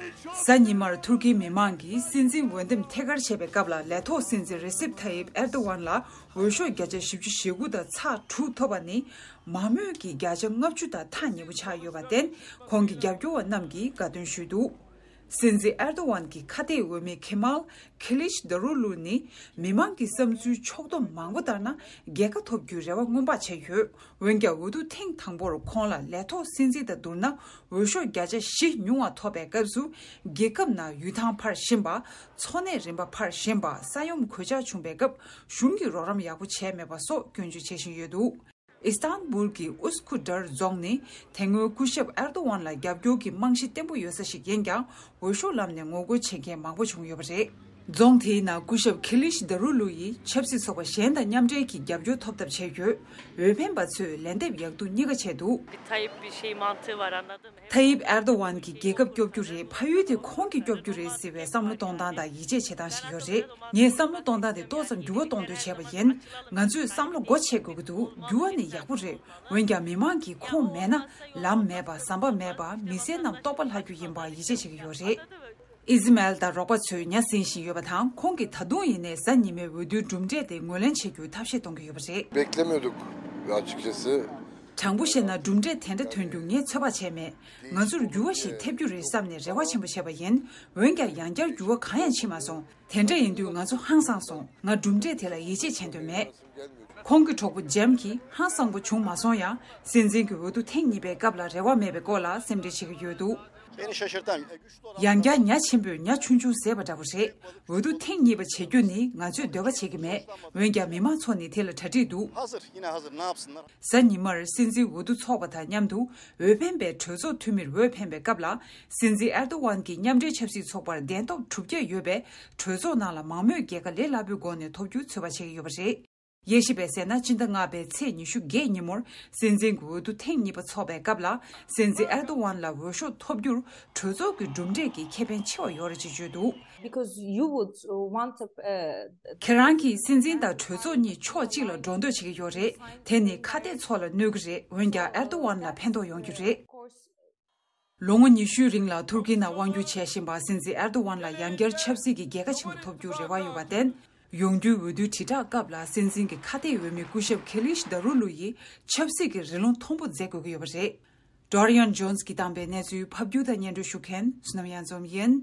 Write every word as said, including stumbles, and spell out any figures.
གཟའ་ཉི་མར་ཐུར་ཀིའི་མི་མང་གིས་སྲིད་འཛིན་འོས་འདེམས་ཐད་ཀར་བྱེད་པའི་སྐབས་ལ་ལས་ཐོག་སྲིད་འཛིན་རེ་སེབ་ཐ་ཡིབ་ཨེར་དོ་ཝན་ལ་འོས་ཤོག་བརྒྱ་ཆ་བཞི་བཅུ་ཞེ་དགུ་དང་ཚེག་དྲུག་ཐོབ་པ་ནི་མང་མོས་ཀྱི་བརྒྱ་ཆ་ལྔ་བཅུ་དང་ཐག་ཉེ་པོ་ཆགས་ཡོད་པར་བརྟེན། ཁོང་གི་རྒྱབ་སྐྱོར་བ་རྣམས་ཀྱིས་དགའ་སྟོན་ཞུས་འདུག་སྲིད་འཛིན་ཨེར་དོ་ཝན་གྱི་ཁ་གཏད་འོས་མི་ཁེ་མཱལ་ཁི་ལིཆ་དར་ཨོག་ལུ་ནི་མི་མང་གི་བསམ་ཚུལ་ཕྱོགས་བསྡོམས་མང་པོ་ལྟར་ན་རྒྱལ་ཁ་ཐོབ་རྒྱུའི་རེ་བ་མངོན་པ་བྱས་ཡོད། འོན་ཀྱང་འོས་བསྡུ་ཐེངས་དང་པོར་ཁོང་ལ་ལས་ཐོག་སྲིད་འཛིན་དང་བསྡུར་ན་འོས་ཤོག་བརྒྱ་ཆ་བཞི་ཉུང་བ་ཐོབ་པའི་སྐབས་སུ། རྒྱལ་ཁབ་ནང་ཡུལ་ཐང་འཕར་བཞིན་པ། འཚོ་གནས་རིམ་པ་འཕར་བཞིན་པ། ས་ཡོམ་གོད་ཆག་བྱུང་པའི་སྐབས་གཞུང་གིས་རོགས་རམ་ཡག་པོ་བྱས་མེད་པ་སོགས་སྐྱོན་བརྗོད་བྱེད་བཞིན་ཡོད་འདུག་ཨི་སྟན་བུལ་གྱི་ཨུས་ཁུ་ཏར་རྫོང་ནི་དེ་སྔོན་སྐུ་ཞབས་ཨེར་དོ་ཝན་ལ་རྒྱབ་སྐྱོར་གྱི་རྨང་གཞི་བརྟན་པོ་ཡོད་ས་ཞིག་ཡིན་ཀྱང་། འོས་ཤོག་ལམ་ནས་ངོ་རྒོལ་བྱེད་མཁན་མང་པོ་བྱུང་ཡོད་པ་རེད། རྫོང་དེའི་ནང་སྐུ་ཞབས་ཁི་ལིཤ་དར་ཨོག་ལུ་ཡིས་ཆབ་སྲིད་ཚོགས་པ་གཞན་དང་མཉམ་འབྲེལ་གྱིས་རྒྱབ་སྐྱོར་ཐོབ་ཐབས་བྱས་ཡོད། འོས་འཕེན་པ་ཚོས་ལན་འདེབས་ཡག་སྡུག་གཉིས་ཀ་བྱས་འདུག Tayyip bir şey mantığı var, anladın mı? ཐ་ཡིབ་ཨེར་དོ་ཝན་གྱིས་རྒྱལ་ཁབ་སྐྱོབ་རྒྱུ་རེད། ཕ་ཡུལ་དེ་ཁོང་གིས་སྐྱོབ་རྒྱུ་རེད་ཟེར་བའི་བསམ་བློ་གཏོང་སྟངས་དང་ཡིད་ཆེས་བྱེད་སྟངས་ཤིག་ཡོད་རེད། ངས་བསམ་བློ་གཏོང་སྟངས་དེ་ཏོག་ཙམ་འགྱུར་བ་གཏོང་འདོད་བྱས་པ་ཡིན། ང་ཚོས་བསམ་བློ་སྒོ་ཕྱེ་དགོས་ཀྱི་འདུག་འགྱུར་བ་ནི་ཡག་པོ་རེད། འོན་ཀྱང་མི་མང་གིས་ཁོང་མེད་ན་ལམ་མེད་པ། ཟམ་པ་མེད་པ། མི་སེར་རྣམས་ལྟོགས་པ་ལྷག་རྒྱུ་ཡིན་པ་ཡིད་ཆེས་བྱེད་ཀྱི་ཡོད་རེད། ཨི་ཛི་མལ་དང་རོགས་པ་ཚོས་ཉ་ཟིན་བཞིན་ཡོད་པ་དང་། ཁོང་གིས་ད་དུང་ཡིན་ནའི་གཟའ་ཉི་མའི་འོས་བསྡུའི་གྲུབ་འབྲས་དེ་ངོས་ལེན་བྱེད་རྒྱུའི་ཐབས་ཤེས་གཏོང་གི་ཡོད་པ་རེད། Beklemiyorduk açıkçası. དྲང་པོ་བཤད་ན་གྲུབ་འབྲས་དེ་འདྲ་ཐོན་རྒྱུ་ངས་ཚོད་དཔག་བྱས་མེད། ང་ཚོར་འགྱུར་བ་ཞིག་ཐེབས་རྒྱུ་རེད་བསམ་ནས་རེ་བ་ཆེན་པོ་བྱས་པ་ཡིན། འོན་ཀྱང་ཡང་བསྐྱར་འགྱུར་བ་གང་ཡང་ཕྱིན་མ་སོང་། དེ་འདྲ་ཡིན་དུས་ང་ཚོ་ཧང་སངས་སོང་། ང་གྲུབ་འབྲས་དེ་ལ་ཡིད་ཆེས་བྱེད་འདོད་མེད། ཁོང་གི་གྲོགས་པོ་ཇེམ་གྱིས་ཧང་སངས་པོ་བྱུང་མ་སོང་ཡང་། སྲིད་འཛིན་གྱི་འོས་བསྡུ་ཐེངས་གཉིས་པའི་སྐབས་ལ་རེ་བ་མེད་པའི་སྐོར་ལ་སེམས་ཁྲལ་བྱེད་ཀྱི་ཡོད་འདུག Beni şaşırtan, ཡང་བསྐྱར་ཉ་ཆེན་པོས་ཉ་ཆུང་ཆུང་བཟས་པ་འདྲ་པོ་རེད། འོས་བསྡུ་ཐེངས་གཉིས་པ་བྱེད་རྒྱུ་ནི་ང་ཚོས་འདོད་པ་བྱེད་ཀྱི་མེད། འོན་ཀྱང་མི་མང་ཚོ་ནི་དེ་ལ་གྲ་སྒྲིག་འདུག Hazır, yine hazır, ne yapsınlar? གཟའ་ཉི་མར་སྲིད་འཛིན་འོས་བསྡུ་ཚོགས་པ་དང་མཉམ་དུ་འོས་འཕེན་པའི་གྲོས་ཚོགས་འཐུས་མིར་འོས་འཕེན་པའི་སྐབས་ལ། སྲིད་འཛིན་ཨེར་དོ་ཝན་གྱི་མཉམ་འབྲེལ་ཆབ་སྲིད་ཚོགས་པར་གདན་ཐོབ་དྲུག་བརྒྱ་ཡོད་པས། གྲོས་ཚོགས་ནང་ལ་མང་མོས་རྒྱལ་ཁ་ལས་སླ་པོའི་སྒོ་ནས་ཐོབ་རྒྱུ་ཚོད་དཔག་བྱེད་ཀྱི་ཡོད་པ་རེད། དབྱེ་ཞིབ་པས་གསལ་ན། སྤྱི་ཟླ་ལྔ་པའི་ཚེས་ཉི་ཤུ་བརྒྱད་ཉིན་མོར་སྲིད་འཛིན་གྱི་འོས་བསྡུ་ཐེངས་གཉིས་པ་འཚོགས་པའི་སྐབས་ལ། སྲིད་འཛིན་ཨེར་དོ་ཝན་ལ་འོས་ཤོག་ཐོབ་རྒྱུར་གྲོས་ཚོགས་ཀྱི་གྲུབ་འབྲས་ཀྱི་ཁེ་ཕན་ཆེ་བ་ཡོད་རེད་ཅེས་བརྗོད་འདུག Because you would, uh, want to, uh, ཁྱེད་རང་གིས་སྲིད་འཛིན་དང་གྲོས་ཚོགས་གཉིས་ཕྱོགས་གཅིག་ལ་འགྲོ་འདོད་བྱེད་ཀྱི་ཡོད་རེད། དེ་ནི་ཁ་གཏད་ཚོགས་ལ་གནོད་ཀྱི་རེད། འོན་ཀྱང་ཨེར་དོ་ཝན་ལ་ཕན་ཐོགས་ཡོང་རྒྱུ་རེད། ལོ་ངོ་ཉི་ཤུའི་རིང་ལ་ཐུར་ཀི་ནང་དབང་སྒྱུར་བྱེད་བཞིན་པ་སྲིད་འཛིན་ཨེར་དོ་ཝན་ལ་ཡང་བསྐྱར་ཆབ་སྲིད་ཀྱི་རྒྱལ་ཁ་ཆེན་པོ་ཐོབ་རྒྱུའི་རེ་བ་ཡོད་པར་བརྟེན། ཡོང་རྒྱུའི་འོས་བསྡུའི་དྲིལ་བསྒྲགས་སྐབས་ལ་སྲིད་འཛིན་གྱི་ཁ་གཏད་འོས་མི་སྐུ་ཞབས་ཁེ་ལིཤ་དར་ཨོག་ལུ་ཡིས་ཆབ་སྲིད་ཀྱི་རི་ལུང་མཐོན་པོ་འཛེག་དགོས་ཀྱི་ཡོད་པ་རེད། ཌོ་རི་ཡན་ཇོན་སི་གིས་བཏང་པའི་གནས་ཚུལ་ཕབ་སྒྱུར་དང་སྙན་སྒྲོན་ཞུ་མཁན་བསོད་ནམས་གཡང་འཛོམས་ཡིན།